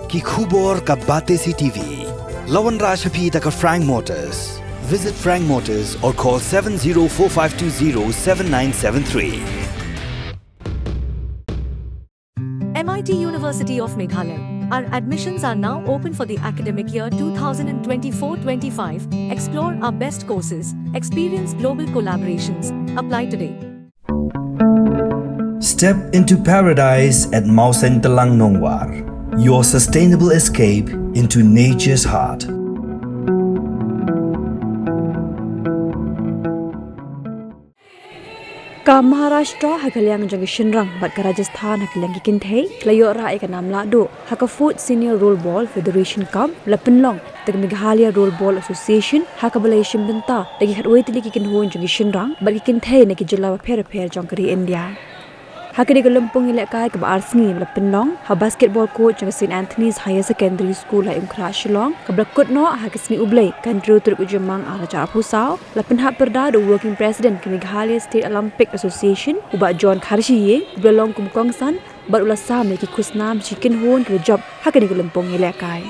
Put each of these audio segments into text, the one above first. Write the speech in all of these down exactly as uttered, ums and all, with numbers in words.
Ki khubor ka Batesi T V. La wanrah sha phi da ka Frank Motors. Visit Frank Motors or call seven zero four five two zero seven nine seven three. M I T University of Meghalaya. Our admissions are now open for the academic year two thousand twenty-four twenty-five. Explore our best courses, experience global collaborations. Apply today. Step into paradise at Mawsyntelang Nongwar, your sustainable escape into nature's heart. Ka Maharashtra ha ka liang jong ki shynrang bad ka Rajasthan ha ka liang ki kynthei, ki la ïoh rah ïa ka nam lahduh ha ka Fourth Senior Rollerball Federation Cup, ba la pynlong da ka Meghalaya Rollerball Association, ha kaba la ïashim bynta da ki khatwei tylli ki kynhun jong ki shynrang bad ki kynthei na ki jylla bapher bapher jong ka ri India. Ha kane ka lympung ïalehkai kaba ar sngi ba la pynlong ha basketball court jong ka Saint Anthony's Higher Secondary School ha Umkhrah Shillong, kaba la kut noh ha ka sngi U Blei ka hynriew tarik u Jymmang ar hajar arphew saw, la pynhap pyrda da u Working President ka Meghalaya State Olympic Association, u Bah John Kharshi Ïing, uba la long kum u kongsan bad u la sam ïa ki khusnam sha ki kynhun kiba jop ha kane ka lympung ïalehkai.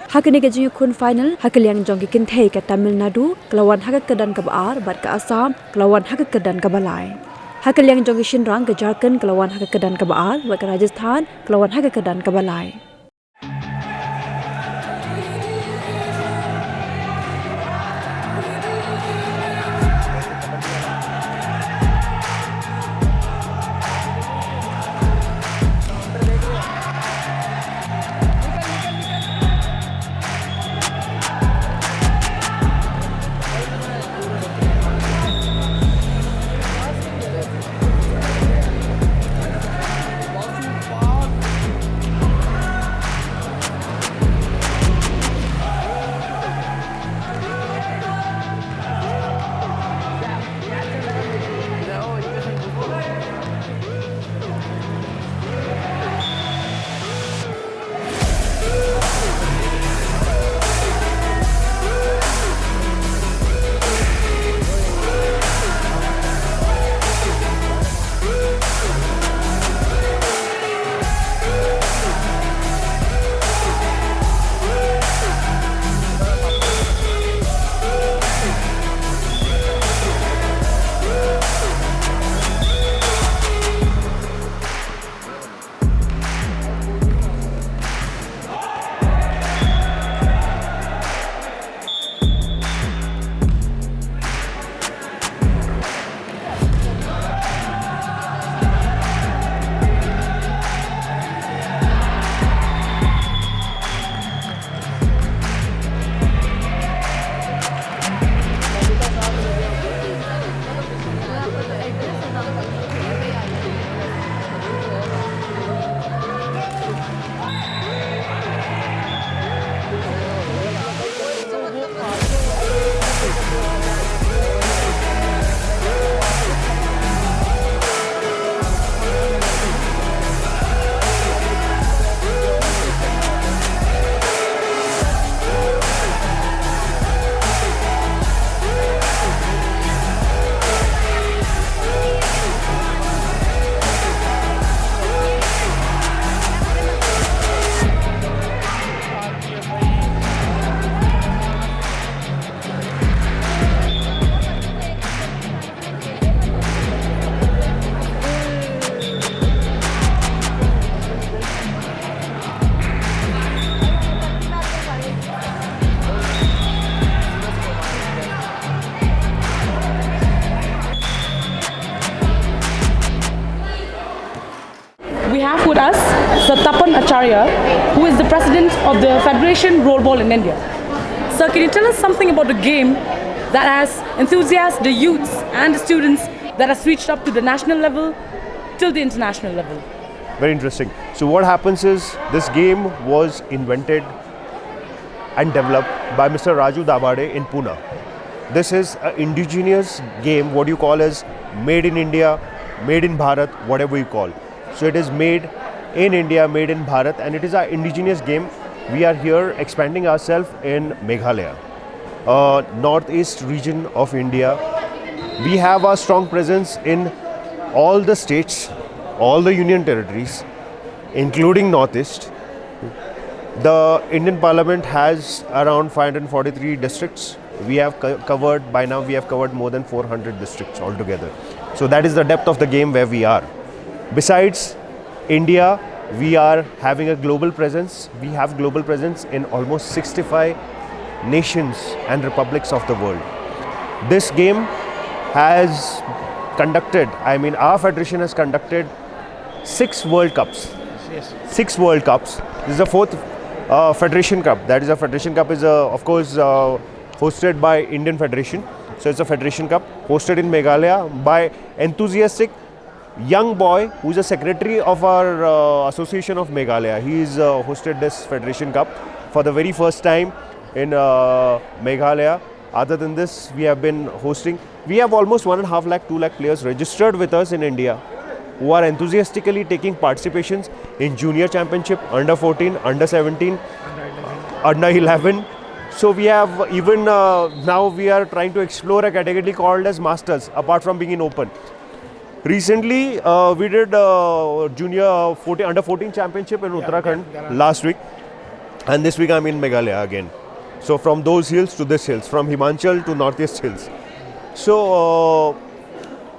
Ha kane ka jingïakhun final ha ka liang jong ki kynthei ka Tamil Nadu ka la wan ha ka kyrdan kaba ar bad ka Assam ka la wan ha ka kyrdan kaba lai. Ha ka liang jong ki shynrang ka Jharkhand ka la wan ha ka kyrdan kaba ar bad ka Rajasthan ka la wan ha ka kyrdan kaba lai. We have with us Sir Tapan Acharya, who is the president of the Federation Rollerball in India. Sir, can you tell us something about the game that has enthusiasted the youths and the students that has reached up to the national level till the international level? Very interesting. So what happens is, this game was invented and developed by Mister Raju Dabade in Pune. This is an indigenous game, what you call as made in India, made in Bharat, whatever you call. So it is made in India, made in Bharat, and it is our indigenous game. We are here expanding ourselves in Meghalaya, uh, northeast region of India. We have our strong presence in all the states, all the union territories, including Northeast. The Indian Parliament has around five hundred forty-three districts. We have co- covered, by now, we have covered more than four hundred districts altogether. So that is the depth of the game where we are. Besides India, we are having a global presence. We have global presence in almost sixty-five nations and republics of the world. This game has conducted, I mean, our federation has conducted six World Cups. Six World Cups. This is the fourth uh, Federation Cup. That is, a Federation Cup is, uh, of course, uh, hosted by Indian Federation. So it's a Federation Cup hosted in Meghalaya by enthusiastic young boy who's a secretary of our uh, Association of Meghalaya. He's uh, hosted this Federation Cup for the very first time in uh, Meghalaya. Other than this, we have been hosting, we have almost one and a half lakh, two lakh players registered with us in India who are enthusiastically taking participations in junior championship, under fourteen, under seventeen, under eleven. So we have even uh, now we are trying to explore a category called as masters, apart from being in open. Recently, uh, we did uh, junior fourteen, under fourteen championship in Uttarakhand last week, and this week I'm in Meghalaya again. So from those hills to this hills, from Himachal to Northeast Hills. So uh,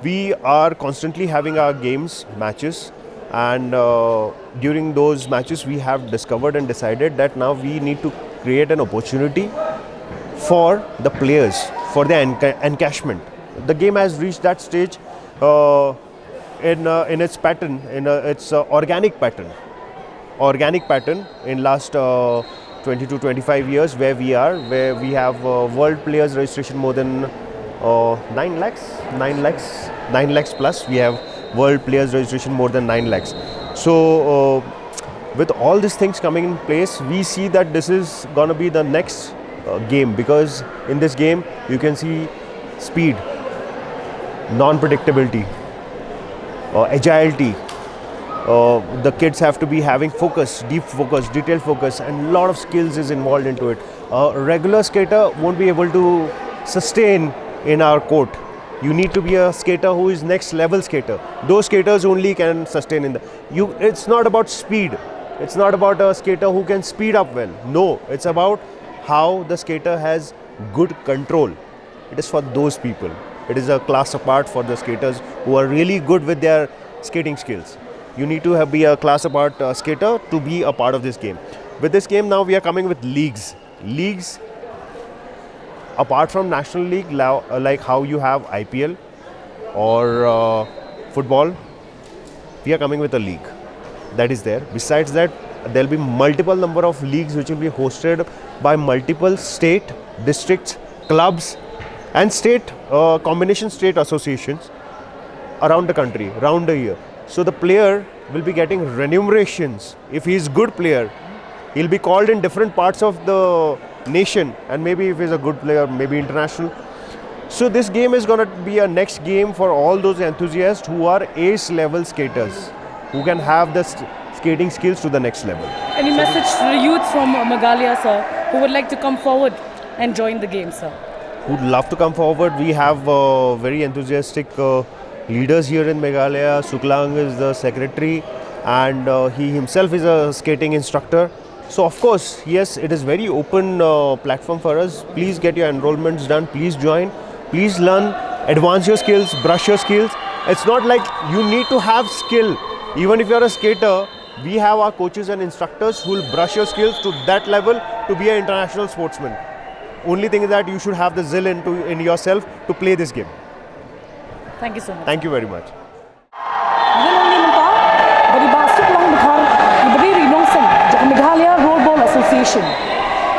we are constantly having our games, matches, and uh, during those matches we have discovered and decided that now we need to create an opportunity for the players, for their enca- encashment. The game has reached that stage uh, in uh, in its pattern, in uh, its uh, organic pattern, organic pattern in last uh, twenty to twenty-five years where we are, where we have uh, world players registration more than uh, nine lakhs, nine lakhs, nine lakhs plus. We have world players registration more than nine lakhs. So uh, with all these things coming in place, we see that this is going to be the next uh, game, because in this game you can see speed, non-predictability, uh, agility. Uh, the kids have to be having focus, deep focus, detailed focus, and a lot of skills is involved into it. A regular skater won't be able to sustain in our court. You need to be a skater who is next level skater. Those skaters only can sustain in the. You. It's not about speed. It's not about a skater who can speed up well. No, it's about how the skater has good control. It is for those people. It is a class apart for the skaters who are really good with their skating skills. You need to have, be a class apart uh, skater to be a part of this game. With this game now we are coming with leagues. Leagues, apart from national league, la- uh, like how you have I P L or uh, football, we are coming with a league that is there. Besides that, there'll be multiple number of leagues which will be hosted by multiple state, districts, clubs, and state uh, combination state associations around the country, around the year. So the player will be getting remunerations. If he is good player, he'll be called in different parts of the nation, and maybe if he's a good player, maybe international. So this game is going to be a next game for all those enthusiasts who are ace level skaters, who can have the st- skating skills to the next level. Any message to the youth from uh, Meghalaya, sir, who would like to come forward and join the game, sir? Who'd love to come forward. We have uh, very enthusiastic uh, leaders here in Meghalaya. Suklang is the secretary, and uh, he himself is a skating instructor. So of course, yes, it is very open uh, platform for us. Please get your enrollments done. Please join. Please learn. Advance your skills. Brush your skills. It's not like you need to have skill. Even if you're a skater, we have our coaches and instructors who will brush your skills to that level to be an international sportsman. Only thing is that you should have the zeal into in yourself to play this game. Thank you so much. Thank you very much. Ngi long ni mynta bad i Bah Suklang Dkhar, i ba dei ruh i nongseng jong ka Meghalaya Roll Ball Association.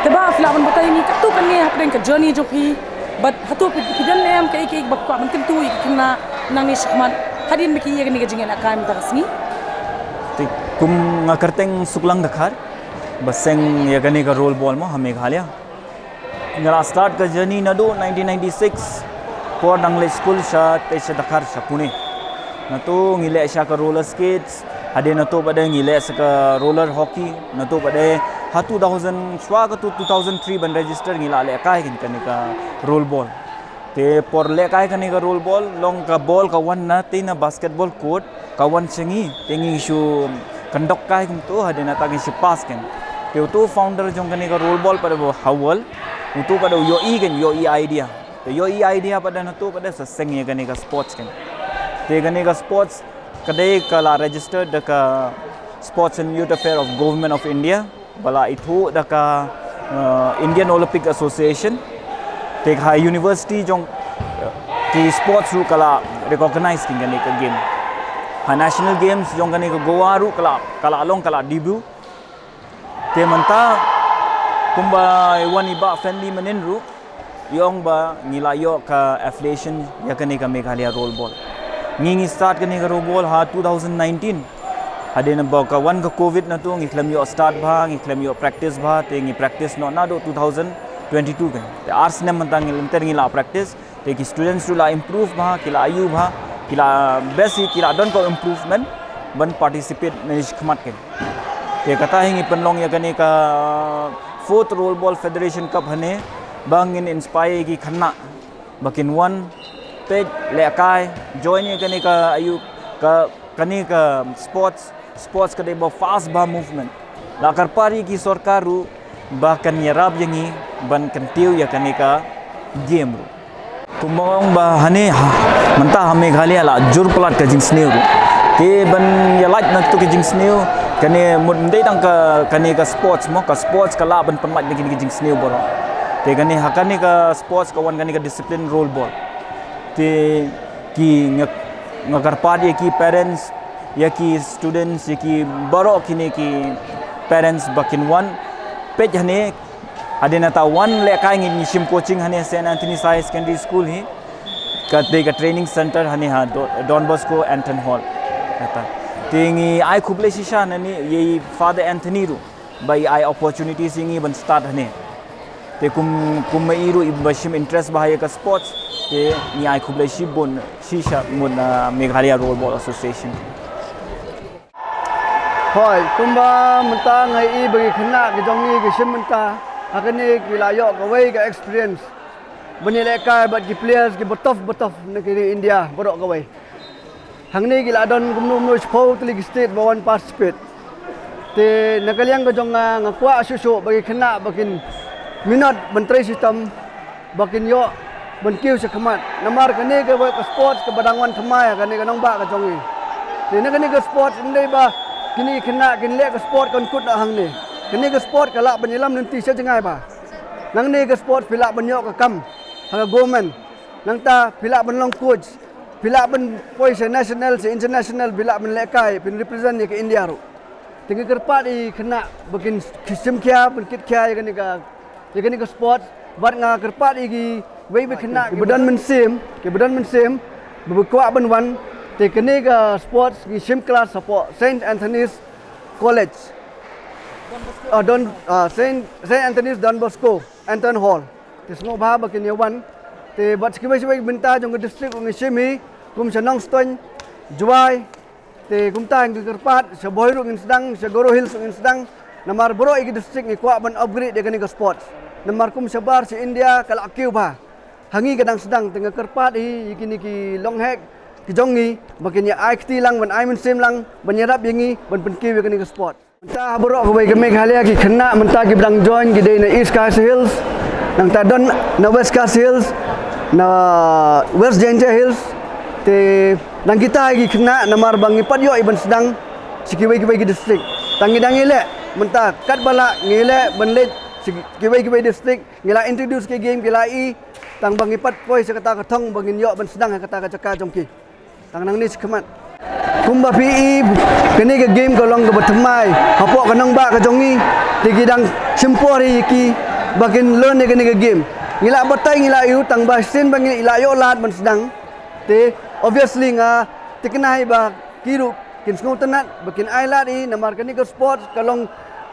Te Bah, phi lah ban batai ïa ngi katto katne hapdeng ka journey jong phi, bad hato phi, phi don ne em kaei kaei ba kwah ban kyntu ïa ki khynnah nangne shakhmat hadien ba ki ïa kane ka jingïalehkai mynta ka sngi? Te kum nga kyrteng Suklang Dkhar, ba seng ïa kane ka roll ball mo ha Meghalaya. Nga la start ka journey naduh nineteen ninety-six, por dang leit skul sha, te sha Dkhar sha Pune. Nato ngi leh sha ka roller skates, hadien nato pat de ngi leh sha ka roller hockey, nato pat de ha two thousand, shwa ka two thousand three ban register ngi la lehkai kane ka roll ball. Te por lehkai kane ka roll ball, long ka ball ka wan na te na basketball court, ka wan sha ngi, te ngi shu kyndok kai kumto, hadien nata ngi shu pass kan. Te utu founder jong kane ka roll ball pat u ha world, utu pat u ïohi kan, ïohi idea. Te ïohi idea pat u, utu pat u sa seng ïa kane ka sports kan. Te kane ka sports ka dei ka la registered da ka Sports and Youth Affairs of Government of India, ba la ithuh da ka uh, Indian Olympic Association. Te ha university jong uh, ki sports ruh ka la recognize kin kane ka game. Ha National Games jong kane ka Goa ruh ka la, ka la long, ka la debut. Te mynta kumba i wan i Bah Fenley mynnin ruh, i ong ba ngi la ïoh ka affiliation ïa kane ka Meghalaya Roll Ball. Ngi ngi start kane ka roll ball ha two thousand nineteen. Hadien ba ka wan ka covid na tu ngi khlem ïoh start bha, ngi khlem ïoh practice bha, te ngi practice noh naduh two thousand twenty-two kan. Te ar snem mynta ngi lynter ngi la practice. Te ki students ruh la improve bha, ki la ïoh bha, ki la best hi, ki la don ka improvement ban participate na shi khmat kan. Te kata hi ngi pynlong ïa kane ka fourth Roll Ball Federation Cup hangne ba ngin inspire ki khynnah ba kin wan peit, lehkai, join ïa kane ka, ïa ka, kane ka sports, sports ka dei ba fast bha movement. La kyrpad ïa ki sorkar ruh ba kan ïarap ïa ngi ban kyntiew ïa kane ka game ruh. Kumba ong ba hangne ha, mynta ha Meghalaya la jur palat ka jingsniew ruh. Te ban ïa lait na tu ka jingsniew, kane mut ym dei tang ka, kane ka sports mo, ka sports ka lah ban pynlait na kine ki jingsniew baroh. Te kane ha kane ka sports ka wan kane ka discipline roll ball. Te ki nga, nga kyrpad ïa ki parents, ïa ki students, ïa ki baroh kine ki parents ba kin wan peit hangne. Hadien nangta wan lehkai ngi, ngi shim coaching hangne Saint Anthony's High Secondary School hi. Ka dei ka training center hangne ha Do-, Don Bosco Anton Hall. Kata. Te ngi ai khublei shisha nangne ïa i Father Anthony ruh ba i ai opportunities ïa ngi ban start hangne. Te kum, kum ma i ruh i ba shim interest bha ïa ka sports, te ngi ai khublei shibun shisha mut na Meghalaya Roll Ball Association. Hooid, kumba mynta nga i ba ki khynnah ki jong ngi ki shim mynta ha kane ki la ïoh kawei ka experience ban ïalehkai bad ki players ki ba tough ba tough na kane India baroh kawei. Hangne ki la don kumno kumno shiphew tylli ki state ba wan participate. Te na ka liang ka jong nga, nga kwah shuh shuh ba ki khynnah ba kin minot ban trei shitom, ba kin ïoh ban kiew sha khmat. Namar kane ka ba ka sports ka ba dang wan thymmai ha kane ka nongbah ka jong ngi. Te na kane ka sports ym dei ba kine ki khynnah kin leh ka sports kan kut noh hangne. Kane ka sports ka lah ban ïalam lynti sha jngai bha. Nangne ka sports phi lah ban ïoh ka kam ha ka government. Nangta phi lah ban long coach. Phi lah ban poi sha national, sha international, phi lah ban lehkai, phin represent ïa ka India ruh. Te nga kyrpad ïa ki khynnah ba kin shim khia, ban kit khia ïa kane ka, ïa kane ka sports. Bad nga kyrpad ïa kiwei kiwei ki khynnah ki ba don mynsiem, ki ba don mynsiem ba kwah ban wan. Te kane ka sports ngi shim class hapoh Saint Anthony's College. Ah, Don, ah, Saint, Saint Anthony's Don Bosco, Anton Hall. Te sngewbha ba kin ïa wan. Te bad sha kiwei kiwei ki bynta jong ka district ruh ngi shim hi, kum sha Nongstoiñ, Jowai, te kumta ngi kyrpad, sha Bhoi ruh ngin sdang, sha Garo Hills ruh ngin sdang, namar baroh ïa ki district ngi kwah ban upgrade ïa kane ka sports. Namar kum shabar sha India ka la kiew bha. Ha ngi ka dang sdang, te nga kyrpad hi ïa kine ki longheh ki jong ngi ba kin ïa ai kti lang, ban ai mynsiem lang, ban ïarap ïa ngi ban pynkiew ïa kane ka sports. Mynta ha baroh kawei ka Meghalaya ki khynnah mynta ki ba dang join ki dei na East Khasi Hills, nangta don na West Khasi Hills, na West Jaintia Hills. Te dang kita ki khynnah namar ba ngi pat ïoh i ban sdang sha kiwei kiwei ki district. Tang ngi dang ïaleh mynta katba lah ngi ïaleh ban leit sha kiwei kiwei district, ngi la introduce ki game ki la i, tang ba ngi pat poi sha kata ka thong ba ngin ïoh ban sdang ha kata ka jaka jong ki. Tang nangne shakhmat. Kumba phi i, kane ka game ka long kaba thymmai hapoh ka nongbah ka jong ngi. Te ki dang shim por hi ki ba kin learn ïa kane ka game. Ngi la batai ngi la ïoh tang ba shisien ba ngi la ïoh lad ban sdang. Te obviously nga thikna hi ba ki ruh kin sngewtynnat ba kin ai lad hi, namar kane ka sports ka long,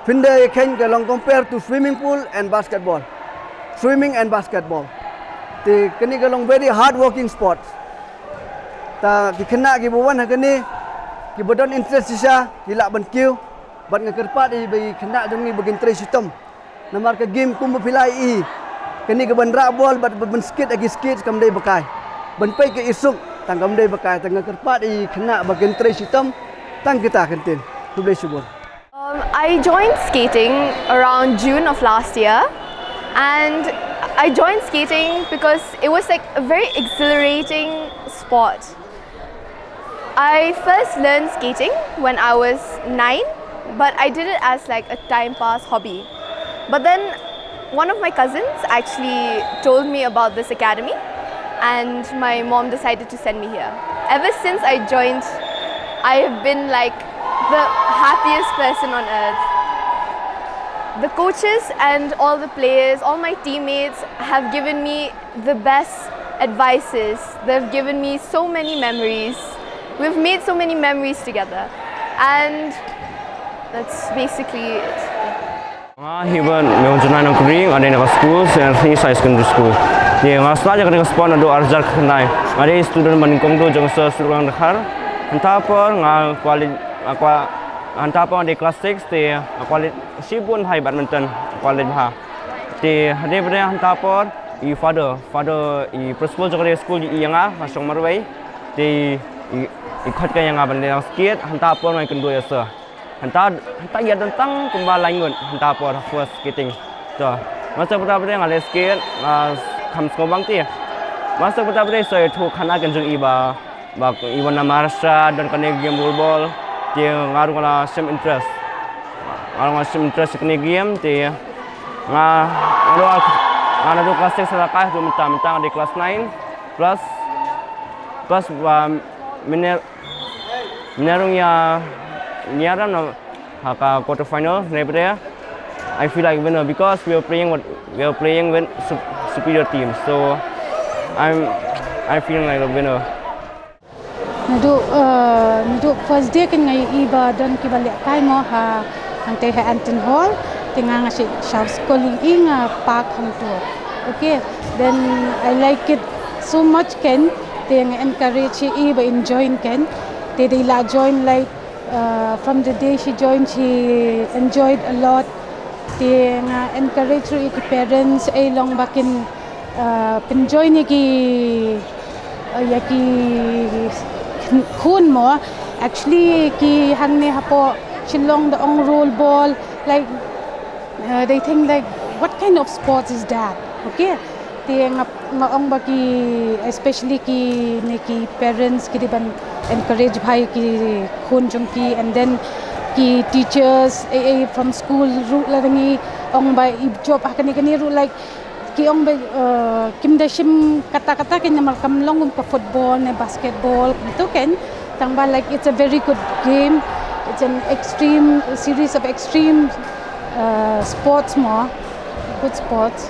phin da ïa kheiñ, ka long compare to swimming pool and basketball. Swimming and basketball. Te kane ka long very hard working sports. Ta ki khynnah ki ba wan ha kane ki ba don interest shisha ki lah ban kiew. Bad nga kyrpad ïa i ba i khynnah jong ngi ba kin trei shitom. Namar ka game kumba phi la i, kane ka ban rah bol bad ban skit ha ki skit kam dei ba kai. Ban peit ka i suk tang kam dei ba kai, tang nga kyrpad ïa i khynnah ba kin trei shitom. Tang kita kyntien. Khublei shibun. Um, I joined skating around June of last year, and I joined skating because it was like a very exhilarating sport. I first learned skating when I was nine, but I did it as like a time pass hobby. But then one of my cousins actually told me about this academy, and my mom decided to send me here. Ever since I joined, I have been like the happiest person on earth. The coaches and all the players, all my teammates have given me the best advices. They've given me so many memories. We've made so many memories together. And that's basically it. Nga hi ban Myung Junai Nongkri, nga dei na ka school, Saint Anthony's High Secondary School. Te nga sdang ïa kane ka sport naduh arhajar khyndai. Nga dei student ba nyngkong duh jong ka Sir Sulkang Dkhar. Hangta por nga kwah leit, nga kwah, hangta por nga dei class six te nga kwah leit shibun bha ïa badminton, nga kwah leit bha. Te hadien ba dei hangta por i father, father i principal jong ka school i ïa nga, nga shong marwei. Te i, i khot ka ïa nga ban leit skate, hangta por nga kynduh ïa sir. Hangta, hangta ïa don tang kumba lai ngut, hangta por first skating. To, masa pyrta pyrta nga leit skate, nga kham sngewbang te. Masa pyrta pyrta so ïathuh khana ken jong i ba, ba i wan na Maharashtra, don kane game rule ball, te nga ruh nga la shem interest. Nga ruh nga la shem interest kane game, te nga, nga ruh nga naduh class six la kai, haduh mynta, mynta nga dei class nine, plus, plus ba miner Ngi la rung ïa, ngi la rung na ha ka quarter final, ne pyrta. I feel like winner because we are playing with, we are playing with sup-, superior team. So I'm, I'm feeling like a winner. Naduh, uh, naduh first day kan nga ïohi ba don kiba lehkai mo ha, hangtei ha Anton Hall, te nga nga shu sha skul ïa i nga park hangto. Okay, then I like it so much kan, te nga encourage ïa i ba in join kan, te dei la join like, uh, from the day she joined, she enjoyed a lot. Te nga encourage ruh ïa ki parents, eh, long ba kin, uh, pynjoin ïa ki, uh, ïa ki khun mo. Actually, ki hangne hapoh Shillong da ong rule ball, like, uh, they think like, what kind of sports is that? Okay? Te nga, nga ong ba ki, especially kine ki parents ki dei ban encourage bha ïa ki khun jong ki, and then ki teachers, eh, eh, from school ruh la dang ïa ong ba i jop ha kane kane ruh, like, ki ong ba, uh, kim da shim katta katta kan, namar kam long kum ka football ne basketball kumto kan, tang ba, like, it's a very good game, it's an extreme, series of extreme, uh, sports mo, good sports.